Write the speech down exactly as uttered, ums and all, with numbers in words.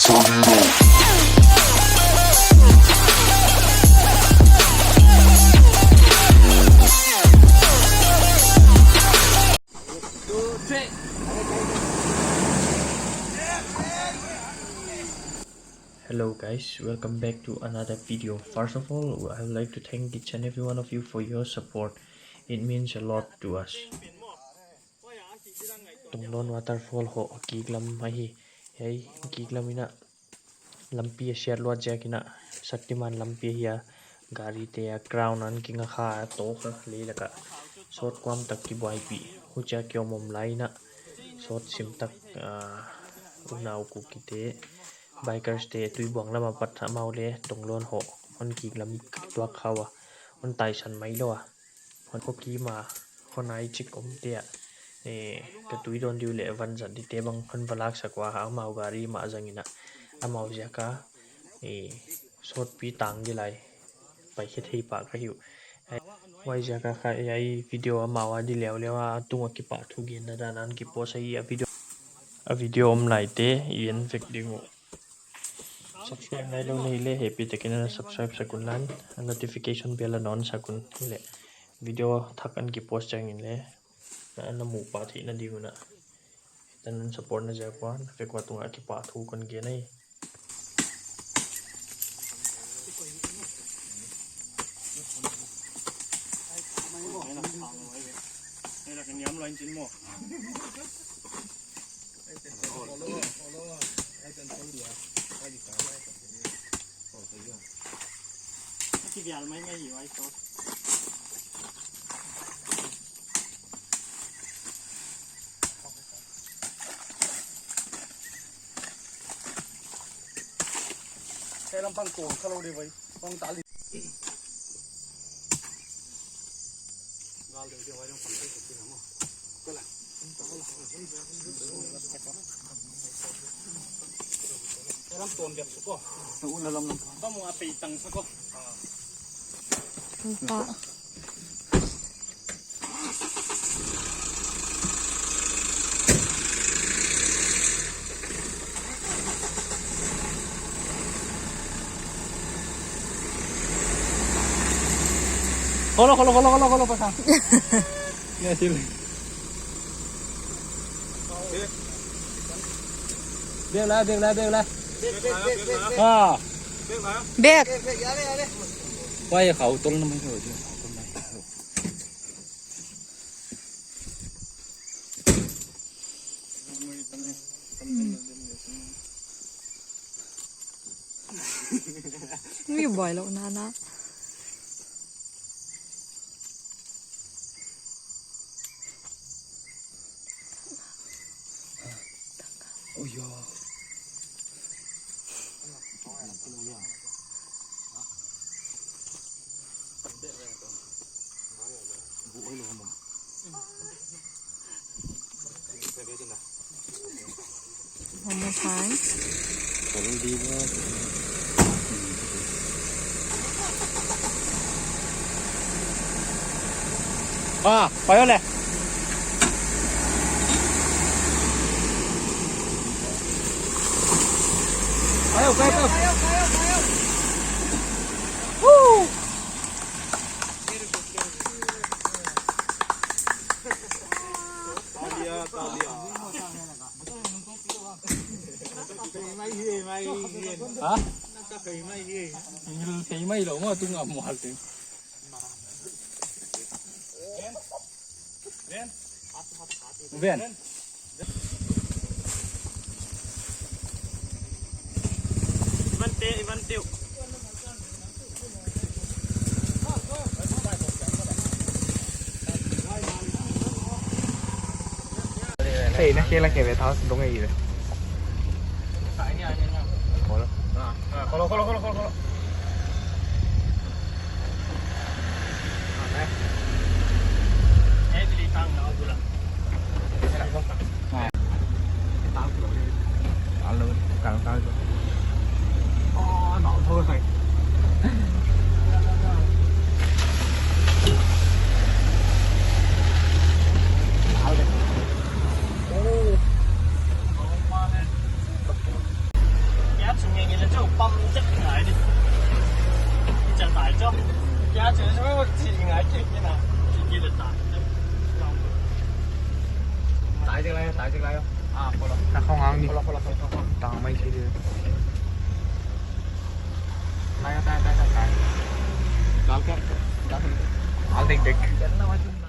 Hello guys, welcome back to another video. First of all, I would like to thank each and every one of you for your support. It means a lot to us. Tunglon waterfall hoh kiklam ahi. Hiai kiklam in a lampi a siat luat ziak in a, Shaktiman lampi ahi a, gari te a crown an kinga kha a, toh kha lei lak ah sawt kuam tak kibuaipih. Huchia ki om om lai in a, sawt sim tak, ah, unau Kuki te, bikers te Tuibuang lam apat amau leh Tunglon hoh hon kiklam tuak kha ua, hon taisan mai lou a. Hon hoki ma, hon ai chik om te a. Eh, ka tui dawn di uleh van zat di te bang hon va lak sak ua, amau gari mah zang in a, amau ziak a, eh, sawtpi tang di lai. Pai khe thei pah ka hi uh. Huai ziak a kha, hiai video amau a di leuleu a, tung a kipahthu genna dan a hon kipost ahi a, video, a video om lai te i en vek ding uh. Subscribe nailou na hih leh, happy takin na subscribe sak un lan, a notification bell a na on sak un leh, video thak hon kipost chiang in leh, na, na muh pah theihna ding un a. Tan hon support na ziak ua, na vek ua tung a kipahthu kon gen ahi. Kailam pang kong kalau dia bai, pang tali. Ram ton biak sako. Kamu ape itang sako. Nampak. Kolo, kolo, kolo, kolo, kolo, pasang. Ya, sila. Bek la, bek la, bek la. Ah. Bek. Wai khau tol na mai khau. Mi buai lou nana. Oh ya. One more time. Ah, payo le. Payo, payo, payo. Woo! Ha? Ngil thei mai lou maw, tung a mual te. Ven. Ivan te, Ivan te. Hey, na kela ke ve thas dong ei ve. Kolo, kolo, kolo, kolo, kolo. Pam chet ngai di. Chet tai cho. Kya chet cho chi ngai kik ni na. Kik kik le tai. Tai chet lai, tai chet lai. Ah, follow. Na khong ang ni. Follow, follow, follow, follow. Tang mai chi di. Tai, tai, tai, tai, tai. Dal kya? Dal kya? I'll take back.